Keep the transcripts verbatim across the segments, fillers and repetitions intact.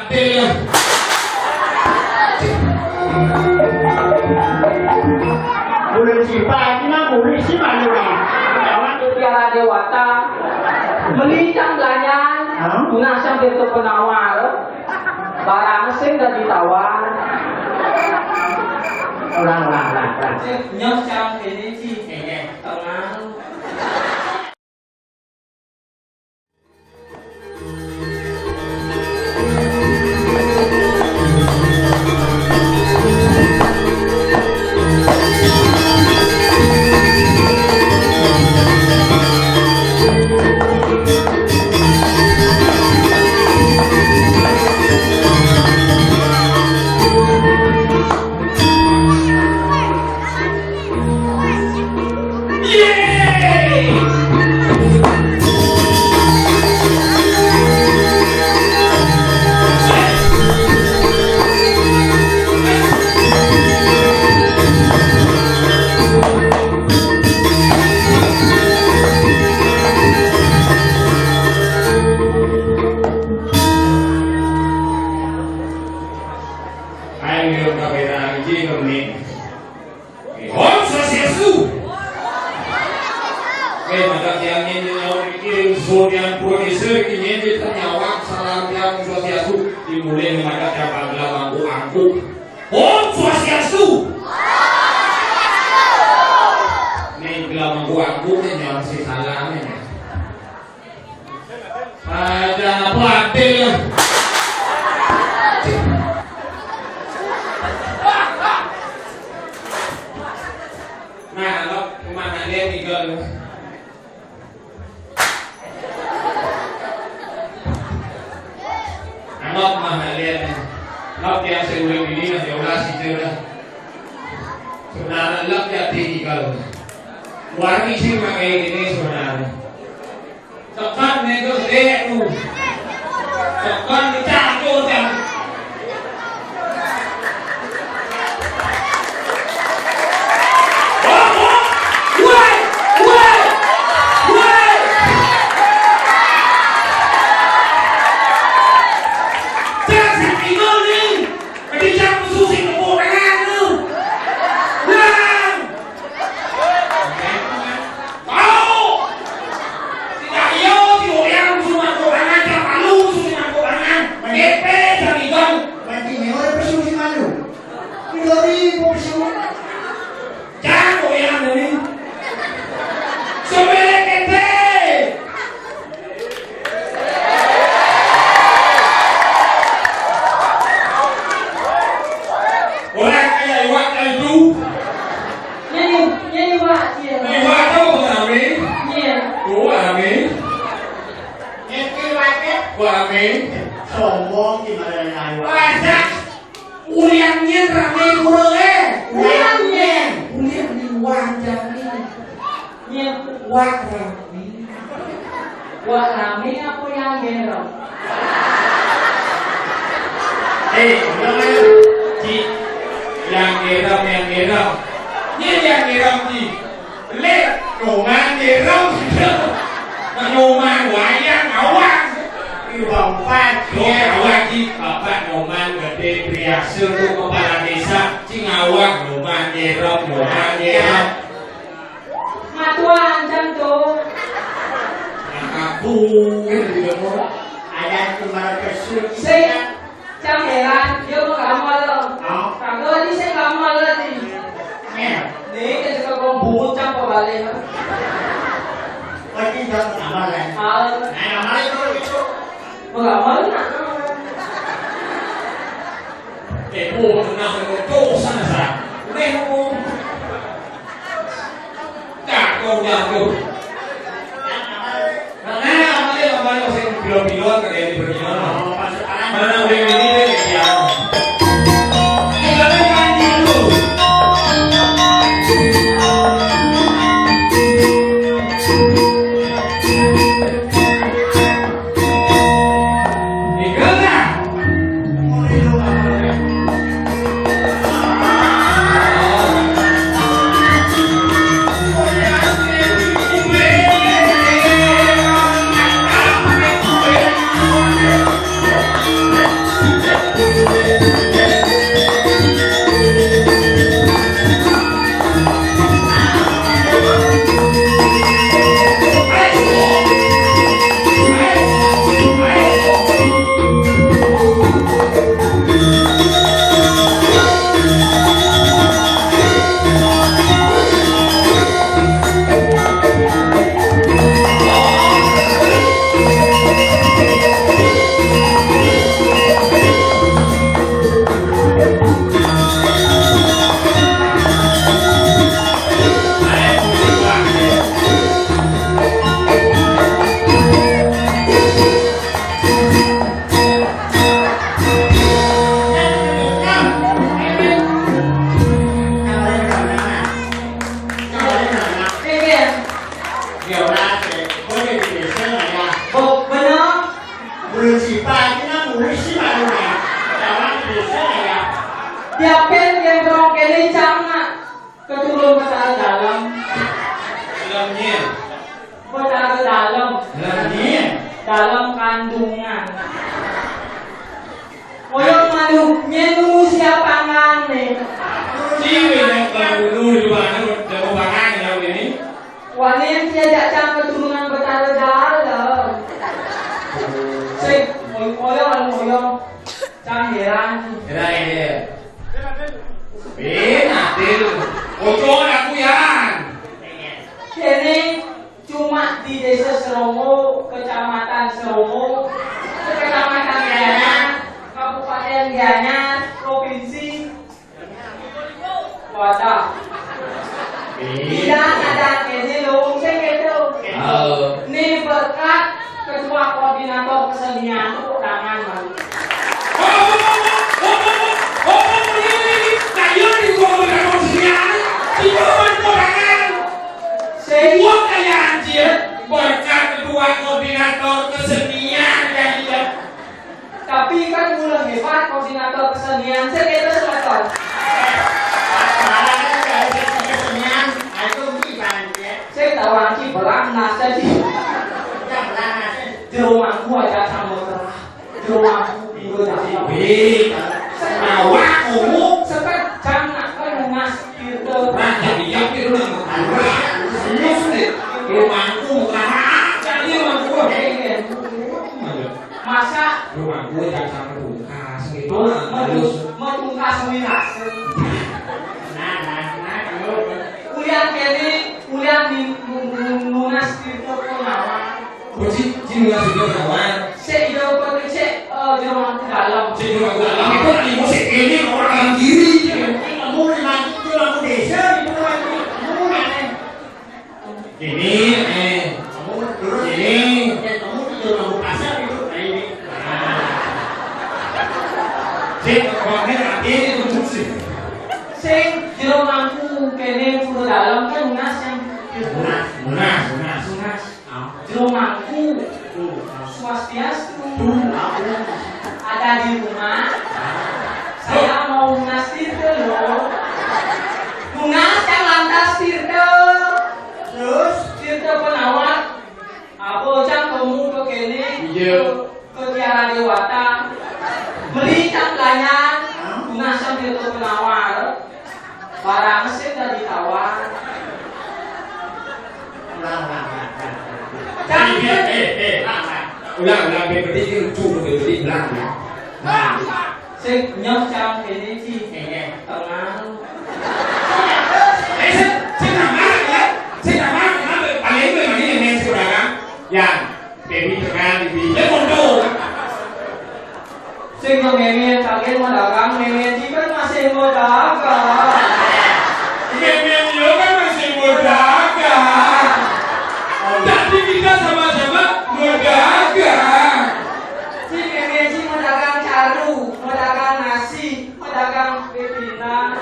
Bulan Sipa, ini mah bulan sih malu ya. Kawan Mutiara Dewata, melincang belanjaan, hah? Guna sambil ke penawar, barang sing dan ditawar. Ulang, ulang, ulang, ulang. Nyos cang ini sih, kayaknya. Tenang. Ayo, kamera hiji, kamera. Om Swastiastu. Oke, maka tiang ini nyawa mikir, sodian produser, ini di ternyawa, salam tiang Om Swastiastu. Dimulai maka tiang panggil mangku angku. Om Swastiastu. Nih, gelam mangku angku, nih, nyawa si salam, nih. Ada apa, Adil? Nah, lo kemana dia tinggal? Anggap mah lihat. Lap yang seuling ini, nah, ya ulah, sih, dah. Sebenarnya lap ya tinggal. Warni sih pakai ini sebenarnya. Tekan nego dek tu. Tekan ni campur kan. Oh, oh. Woi, woi, woi. Jangan sampai gol ni. Jadi jangan musuh si kepok tangan tu. Wah. Tau! Si Cahyo, si Boyang, si Marco Tangan, si Palu, si Marco Tangan. Gepe, si Rigon. Berarti ini orang pesu si Malu. Ini dari ibu pesu. Jangan Boyang dari. Sebelek kete. Orang kaya iwak itu. Nyanyi, nyanyi, Wak, iya. Nyanyi, Wak, tahu, Wak Rame? Iya. Oh, Wak Rame. Ngerti, Wak, ya? Wak Rame. Sombong, gimana, nyanyi, Wak? Wajah. Uliannya rame, kurang, eh. Uliannya. Uliannya, wajah, nih. Nyebut Wak Rame. Wak Rame apa yang gerem? Eh, ulang aja. Ci, yang gerem, yang gerem. Ini yang gerem, Ci. Lek, Nyoman gerem. Nah, Nyoman wayang, awas. Ini Bang Pat. Oke, awas, Ci. Bapak Nyoman gede, biasa tuh kepala desa. Ci, ngawak, Nyoman gerem, Nyoman gerem. Matuan, cang, tuh. Aku, kan, di nomor. Ada cuma kesel. Saya, cang, heran, dia mau kamu, lo. Hah? Kagak lagi, saya kamu, lo, nih. Nih. Nih, kita suka ngomong bungut, cang, pebalik, lo. Oh, ini udah pertama, kan? Halo. Nah, yang mana itu, itu? Mau kamu, lo, nak? Eh, oh, tenang, tenang, dosa, nah, Sarah. Udah, ngomong. Nah, kau jatuh. Nah, nah, apa dia, apa dia, sing pilo-pilo, kayak di perjalanan. Mana udah ini, deh, ya. Kita lagi main dulu. Di mana? Diapén gembrong kéné cang nak keturun Betara Dalem. Dalem nyén. Betara Dalem. Dalem nyén. Dalem kandungan. Oyong malu, nyén nunggu siapangan né. Ci, beda kalau dulu di mana, jago pangan ya ini. Wanen tia jak cang keturunan Betara Dalem. Sing, oyong, oyong, anu oyong. Cang heran. Heran ya. Bin, adil. Ojo aku yan. Kéné cuma di Désa Serongo, Kecamatan Serongo, Kecamatan Gianyar, Kabupaten Gianyar, Provinsi Wadah. Iya, ada kéné lho, sing kéto. Halo. Né berkat Ketua Koordinator Kesenian, tepuk tangan, Bang. Sing Gua kayak anjir, berkat Ketua Koordinator Kesenian kayak gitu. Tapi kan mulai hebat koordinator kesenian, saya kira semeton. Malah kan kalau saya kesenian, ayo gimana ya? Saya tahu lagi belang nasi. Ya, belang nasi. Di rumah gua aja sama terah. Di rumah gua aja sama. Wih, awak, umum. Sekarang jangan kan nasi gitu. Raja iya, itu nang. Serius deh. Rumahku, muka. Jadi rumahku. Iya, iya. Masa rumah gue jangan sampai tungkas gitu. Nah, terus mau tungkas winase. Nah, nah, nah, kalau kuliah kene, kuliah di nunas di penawar. Kunci, ci nunas di penawar. Saya tidak perlu cek, eh, di rumah aku dalam. Cek di rumah aku dalam itu lagi musik ini orang dalam diri. Kamu lagi itu lagu desa di penawar ini. Kamu aneh. Ini, eh. Kamu terus. Ini. Eh, kamu di dalam pasar itu, nah, ini. Nah. Cek, orangnya nanti ini tuh sih. Sing jero mangku kene pura dalam kan lunas yang Munas, munas, munas. Lunas. Ah, jero mangku. Tuh. Swastiastu. Tuh, aku. Ada di rumah. Saya mau lunas itu loh. Lunas yang lantas tirta. Terus? Tirta penawar. Apa cang temu ke kene? Iya. Ke Tiara Dewata. Beli cang pelayan. Hah? Guna sambil ke penawar. Barang sing dari tawar. Ulang, ulang, ulang, ulang. Cang, eh, eh, eh, ulang, ulang. Ulang, ulang, B P T ini lucu, B P T ulang ya. Nah. Sing nyok cang kene ci. Iya. Tengah. Eh, sing, sing nama, ya? Sing nama, nama, paling gue lagi yang main sekolah, kan? Ya, baby tengah, baby. Ya, mundur. Sing nyok meme, cang kene mau dagang, meme ci kan masih mau dagang. Meme yo kan masih mau dagang. Tapi kita sama-sama mau dagang. Ci meme ci mau dagang caru, mau dagang nasi, mau dagang pimpinan.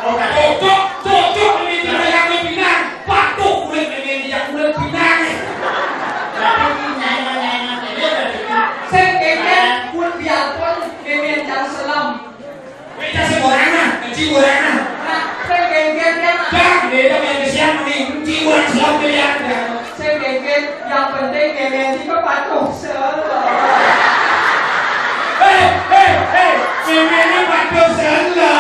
Cocok, cocok ini dagang pimpinan. Patuh kulit ini yang kulit pinang. Tapi ini nyaingan-nyaingan aja berarti. Sing kengken pun biarpun meme cang selam. Beda sing ora enak, kecil ora enak. Nah, sing kengken ya, Mas. Dah, beda main kesian nih, kecil ora selok pilihan. Sing kengken, yang penting meme iki patuh selo. Eh, eh, eh, meme ini patuh selo.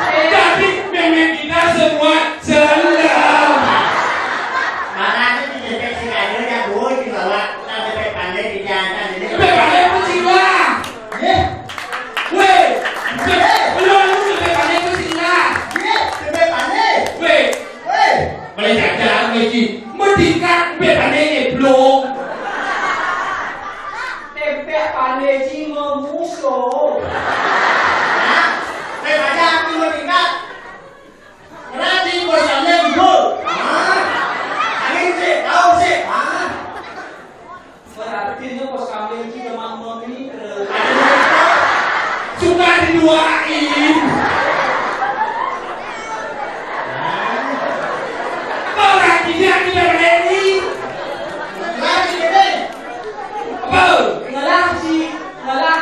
Eh. Jadi meme kita semua selo. Makanya di depan sing ada ya, Bu, di bawah, kita depan pandai di jangan ini. Depan pandai pun sila. Nggih. Wéh, lu, lu lebih pandai itu sih, nah. Nggih, lebih pandai. Wéh. Wéh. Mulai jajan, wéh, Ji. Mendingan lebih pandai nih, belum. Tempe pandai, Ji, mau musuh. Hah? Wéh, pacar aku mendingan. Ngelatih bos kalian dulu. Hah? Angin sih, tahu sih. Hah? Berarti ini pos kambing kita mau memikat. Suka diduain. Berarti dia tidak berani. Lagi gede. Apa? Ngelah si, ngelah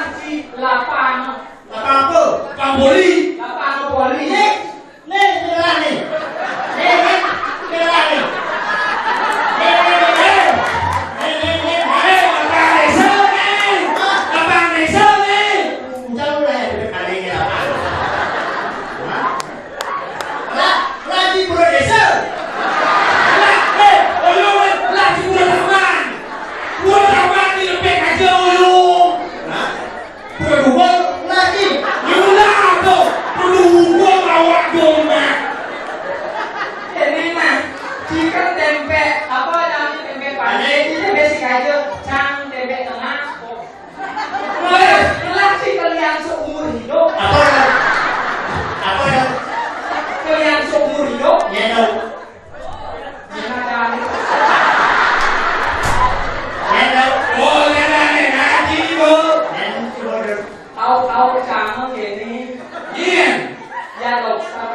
Sama kéné. Yén. Ya, dokter.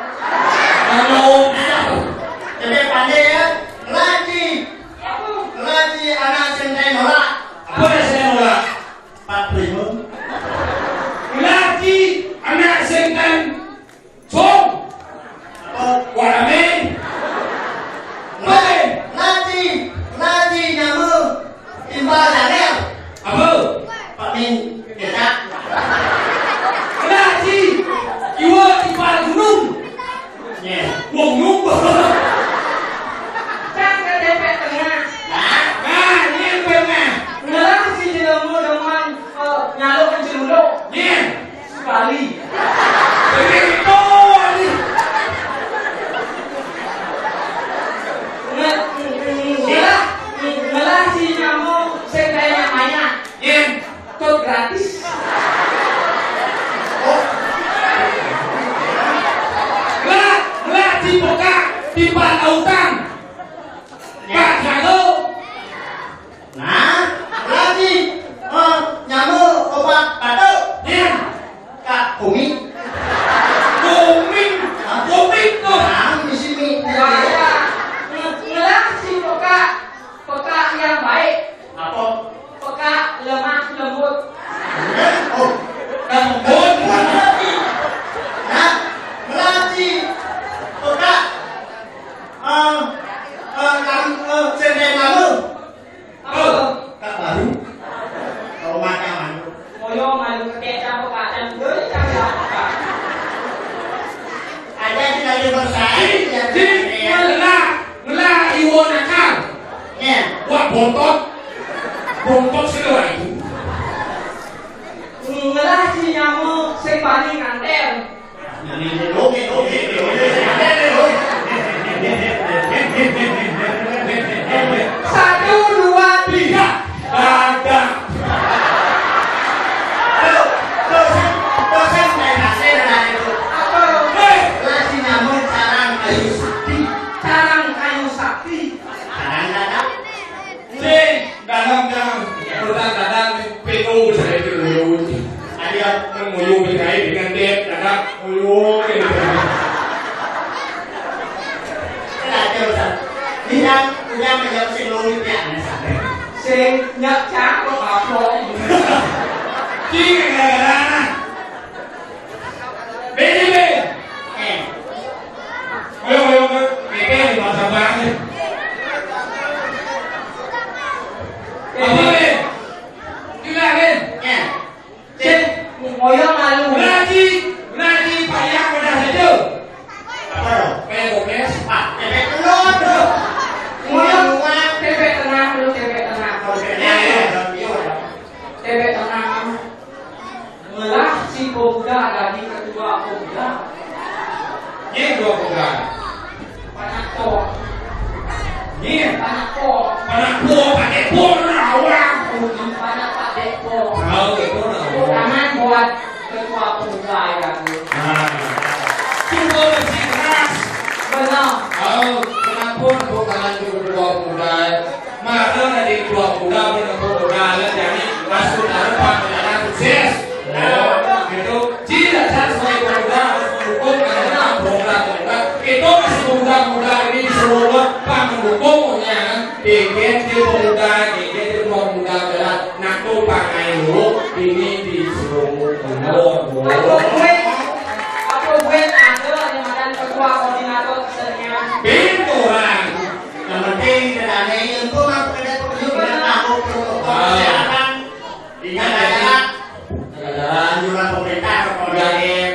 Mana usah. Jadi pandai ya. Lagi. Apa? Lagi anak sing kaé nolak. Apa sing nolak? Pak Primun. Lagi anak sing kaé song. Apa? Warame. Lagi, lagi, lagi nyamuk. Timpal Daniel. Apa? Pak Min, kita. Lagi. Iwa timpal gunung. Nyén. Wong nyumbang. Kan ke T P tengah. Hah? Nah, nyén tengah. Ngelah si jelema demen, eh, nyaluk ke Celuluk. Nyén. Sekali. Begitu, nih. Nge-, nge-, ngelah, ngelah si nyamuk sing kayak mayat. Nyén. Tut gratis. Lah, lah dipekak, timpal autan. Pak Jalo. Nah, lagi, eh, nyamuk obat batuk. Nyén. Kak Komik. Komik. Hah? Komik tuh. Nah, di sini. Bahaya. Nge-, ngelah si peka, peka yang baik. Apa? Peka, lemah, lembut. Oh, lembut. Nah, melati. Peka. Eh, eh, lam-, eh, sendeng lama. Apa? Kak baru. Kau makan anu. Moyo malu kecap kacang, gue cari apa? Ada di lagi bersaing, ya. Jadi, ngelah, ngelah iwo nakal. Ya. Wah, bontot. Bontot sih lo itu. Ngelah si nyamuk sing paling nganter. Satu, dua, tiga. Ada. Tuh, tuh, sing, tuh, sing, main hasil, nah, itu. Apa? Hei. Lah, si nyamuk sarang kayu sakti. Sarang kayu sakti. Sarang dadak. Sing, dalam, dalam. Urusan dagang, P O saya itu dulu. Ada yang menguyu berkait dengan dia, dagang, nguyu, gitu. Ada, Ustaz. Bilang, udah menjawab sing logik ya, Ustaz. Sing nyak cakep apa? Sing, gara-gara. Bini, Bin. Eh. Ayo, ayo, ayo. Bebe, di masa banget. Apa, Bin? Gila, Bin. Ya. Cek, ngoyong malu. Lagi, lagi, payah, udah saja. Apa? Kayak gopes. Ah, bebek telur, tuh. Ngoyong, tepek tengah, lu tepek tengah. Kalau bebek telur, iya, iya. Tepek tengah. Ngelah si pemuda dari ketua pemuda. Nyén ketua pemuda? Panak Po. Nyén? Panak Po. Panak Po, Pak Depok, nah, awak. Panak Pak Depok. Tahu Depok, nah, awak. Tangan buat ketua pemuda ya, Bu. Nah. Coba bersikeras. Benar. Tahu, kenapa tepuk tangan untuk ketua pemuda? Mara dadi ketua pemuda, pemuda, pemuda, lah, jadi masuk dalam panggilan sukses. Oh, gitu. Jadi, dasar sebagai pemuda harus mendukung karena program pemuda. Itu masih pemuda-pemuda ini di seluruh pang mendukungnya. Bikin di pemuda, bikin di ketua pemuda, adalah nak tuh pakai dulu, ini di seluruh pemuda. Apa gue, apa gue ada yang makan ketua koordinator kesenian? Pintu, Bang. Yang penting kita ada ilmu, mampu kerja, pekerja, benar, mampu protokol kesehatan. Ingat, jaga jarak. Jaga jarak. Anjuran pemerintah, protokol kesehatan.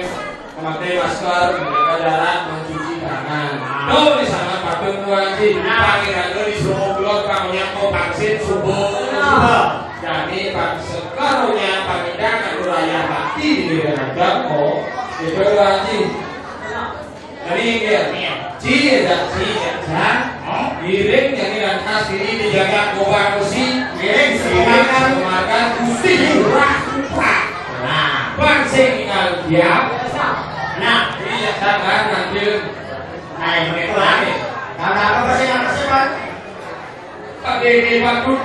Memakai masker, menjaga jarak, mencuci tangan. Nah. Tuh, di sana patuh, Bu Haji. Nah. Pangeran tuh disuruh keluar, kamunya mau vaksin subuh. Nah. Jadi, Pak, sekarunya, Pak Indang, anu raya hati di daerah Jangko, itu, Bu Haji. Jadi, ya, cie, dah, cie, dah. Hah? Ngiring jadi lantas ini dijaga gobang besi. Ngiring semangat. Semangat Gusti Lurah Kupang. Nah. Bang sing tinggal diam. Nah. Iya, sabar, nanti. Nah, yang begitu lah. Karena apa sih, apa sih, Pak? Pak Dede, Pak Dut.